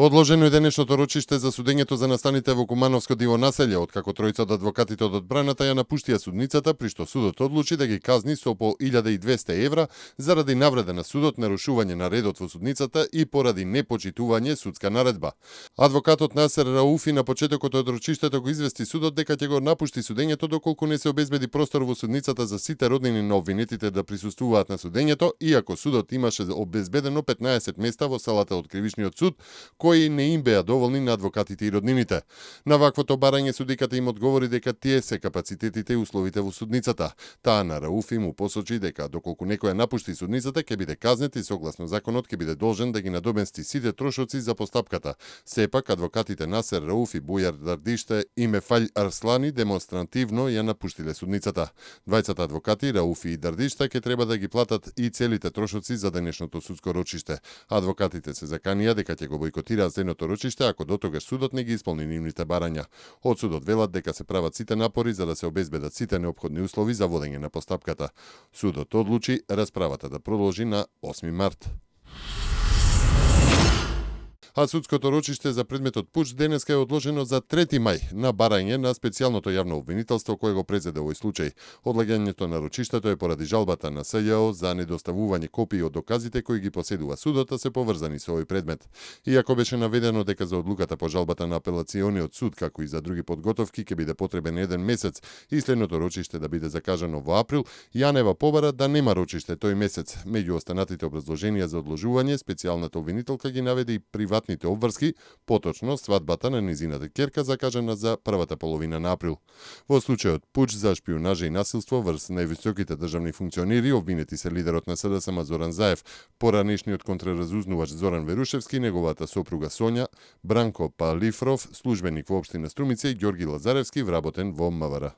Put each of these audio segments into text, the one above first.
Одложено е денешното рочиште за судењето за настаните во Кумановско диво населје, откако тројца од адвокатите од одбраната ја напуштија судницата, при што судот одлучи да ги казни со по 1200 евра заради навреда на судот, нарушување на редот во судницата и поради непочитување судска наредба. Адвокатот Насер Рауфи на почетокот од рочиштето го извести судот дека ќе го напушти судењето доколку не се обезбеди простор во судницата за сите роднини на обвинетите да присуствуваат на судењето, иако судот имаше обезбедено 15 места во салата од кривичниот суд, кои не им беа доволни на адвокатите и роднините. На ваквото барање судиката им одговори дека тие се капацитетите и условите во судницата. Таа на Рауфи му посочи дека доколку некој напушти судницата ќе биде казнет и согласно законот ќе биде должен да ги надобести сите трошоци за постапката. Сепак адвокатите Насер Рауфи, Бујар Дардиште и Мефаљ Арслани демонстративно ја напуштиле судницата. Двајцата адвокати, Рауфи и Дардиште, ќе треба да ги платат и целите трошоци за денешното судско рочиште. Адвокатите се заканија дека ќе го бојкотираат следното рочиште ако дотогаш судот не ги исполни нивните барања. Од судот велат дека се прават сите напори за да се обезбедат сите неопходни услови за водење на постапката. Судот одлучи расправата да продолжи на 8 март. А судското рочиште за предметот пуч денеска е одложено за 3 мај на барање на специјалното јавно обвинителство кое го презеде овој случај. Одлагањето на рочиштето е поради жалбата на СЈО за недоставување копии од доказите кои ги поседува судот, а се поврзани со овој предмет. Иако беше наведено дека за одлуката по жалбата на апелациониот суд, како и за други подготовки, ќе биде потребен 1 месец и следното рочиште да биде закажано во април, Јанева побара да нема рочиште тој месец. Меѓу останатите образложенија за одложување, специјалната обвинителка ги наведе и приватните обврски, поточно свадбата на низината ќерка закажана за првата половина на април. Во случајот пуч за шпионажа и насилство врз највисоките државни функционери, обвинети се лидерот на СДСМ Зоран Заев, поранешниот контраразузнувач Зоран Верушевски, неговата сопруга Сонја, Бранко Палифров, службеник во општина Струмица и Ѓорги Лазаревски, вработен во МВР.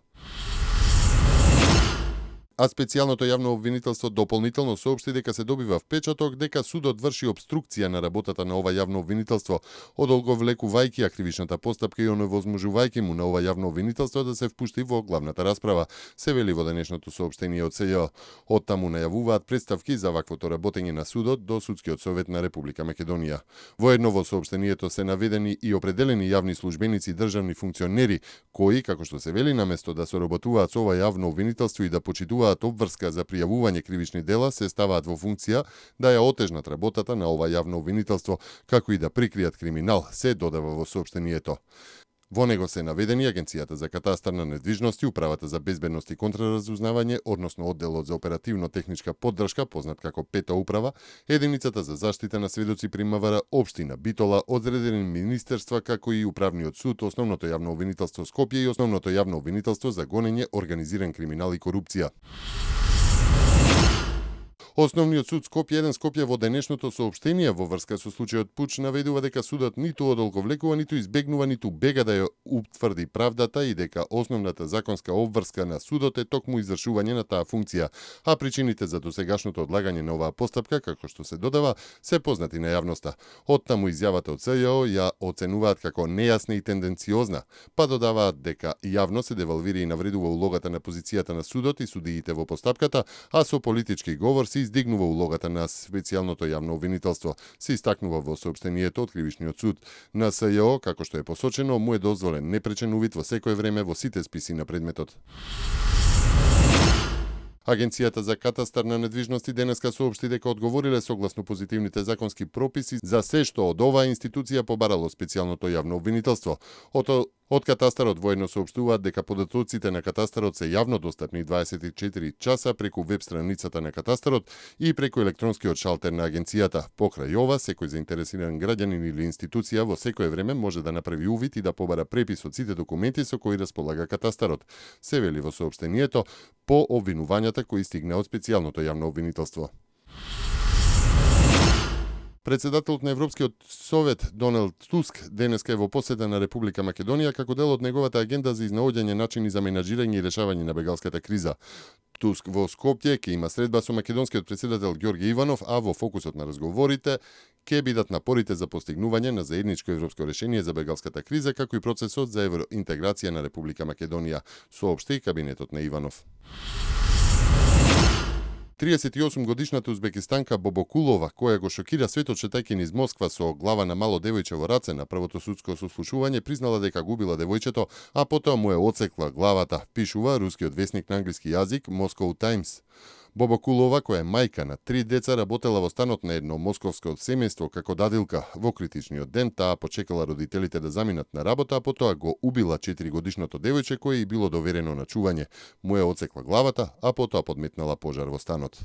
А специјалното јавно обвинителство дополнително соопшти дека се добива впечаток дека судот врши обструкција на работата на ова јавно обвинителство, одолговлекувајќи ја кривичната постапка и оневозможувајќи му на ова јавно обвинителство да се впушти во главната расправа, се вели во денешното соопштение од СЈО. Оттаму најавуваат представки за ваквото работење на судот до Судскиот совет на Република Македонија. Воедно во соопштението се наведени и определени јавни службеници и државни функционери, кои, како што се вели, наместо да соработуваат со ова јавно обвинителство и да почитуваат обврска за пријавување кривични дела, се ставаат во функција да ја отежнат работата на ова јавно обвинителство, како и да прикријат криминал, се додава во соопштението. Во него се наведени Агенцијата за катастар на недвижности, Управата за безбедност и контраразузнавање, односно одделот за оперативно-техничка поддршка, познат како Пета управа, единицата за заштита на сведоци при МВР, општина Битола, одредени министерства, како и Управниот суд, Основното јавно обвинителство Скопје и Основното јавно обвинителство за гонење, организиран криминал и корупција. Основниот суд Скопје 1 Скопје во денешното соопштение во врска со случајот пуч наведува дека судот ниту одолговлекува, ниту избегнува, ниту бега да ја утврди правдата и дека основната законска обврска на судот е токму извршување на таа функција, а причините за досегашното одлагање на оваа постапка, како што се додава, се познати на јавноста. Оттаму изјавата од СЈО ја оценуваат како нејасна и тенденциозна, па додаваат дека јавно се девалвира и навредува улогата на позицијата на судот и судиите во постапката, а со политички говор се издигнува улогата на специјалното јавно обвинителство, се истакнува во соопштението од Кривичниот суд. На СЈО, како што е посочено, му е дозволен непречен увид во секое време во сите списи на предметот. Агенцијата за катастар на недвижности денеска соопшти дека одговориле согласно позитивните законски прописи за се што од оваа институција побарало специјалното јавно обвинителство. Од катастарот воедно соопштуваат дека податоците на катастарот се јавно достапни 24 часа преку веб страницата на катастарот и преку електронскиот шалтер на агенцијата. Покрај ова, секој заинтересиран граѓанин или институција во секое време може да направи увид и да побара препис од сите документи со кои располага катастарот. Се вели во соопштението по обвинувањата кои стигна од специјалното јавно обвинителство. Председателот на Европскиот совет Доналд Туск денеска е во посета на Република Македонија како дел од неговата агенда за изнаоѓање начини за менаџирање и решавање на бегалската криза. Туск во Скопје ќе има средба со македонскиот председател Ѓорги Иванов, а во фокусот на разговорите ќе бидат напорите за постигнување на заедничко европско решение за бегалската криза, како и процесот за евроинтеграција на Република Македонија, соопшти кабинетот на Иванов. 38-годишната узбекистанка Бобокулова, која го шокира светот шетајќи низ Москва со глава на мало девојче во раце на првото судско сослушување, признала дека губила девојчето, а потоа му ја оцекла главата, пишува рускиот весник на англиски јазик Moscow Times. Бобокулова, која е мајка на 3 деца, работела во станот на едно московско семејство како дадилка. Во критичниот ден таа почекала родителите да заминат на работа, а потоа го убила 4-годишното девојче кое и било доверено на чување. Му ја оцекла главата, а потоа подметнала пожар во станот.